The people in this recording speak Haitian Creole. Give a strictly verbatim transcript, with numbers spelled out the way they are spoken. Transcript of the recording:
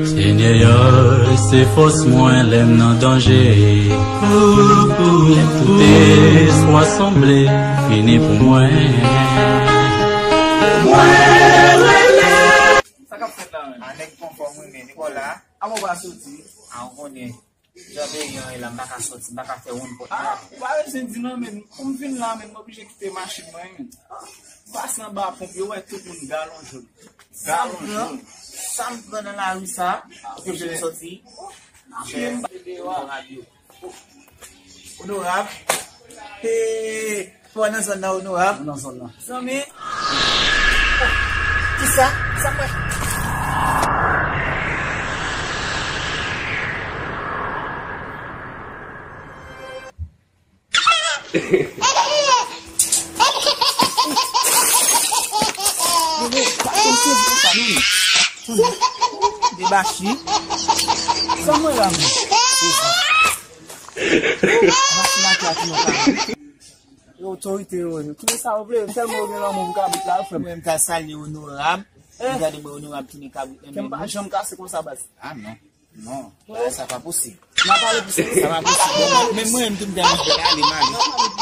Senyè, se fòs mwen lè m nan danje. Tout espwa sanble fini pou mwen. Sa k ap fèt la menm? A, nèg konfòm wi, men Nikola. A, mwen pa soti. A, ou konnen. Jan peyi an ye la, m pa ka soti, m pa ka fè woun pòt mwen. A, ou pa bezwen di non, men pou m vin la, men m oblije kite machin mwen, men. M pase anba ponp yo, wè tout moun galon jòn. Galon jòn. Sa m pran nan lari sa, pou ke m soti. Monchè, onorab yo. Onorab. Hey, ou nan zòn nan, onorab? Ou nan zòn nan. Zanmi. Kisa? Sa fè? Debachi. Sa mwen la, mwen. Machin ak la ki yon ka. Yo, otorite yo, yo. Kile sa yo vle, yo tèlman yo gen lanmou pou kabrit la, yo fè. Mwen, m ta salye onorab. Eh. Gade mwen, onorab tounen kabrit nan men nou. Kè m pa janm kase konsa, baz. A non. Non, bagay sa pa posib. N a pale pou sa. Sa pa posib. Bon, men mwen, m tou m te anvi ale, m ale.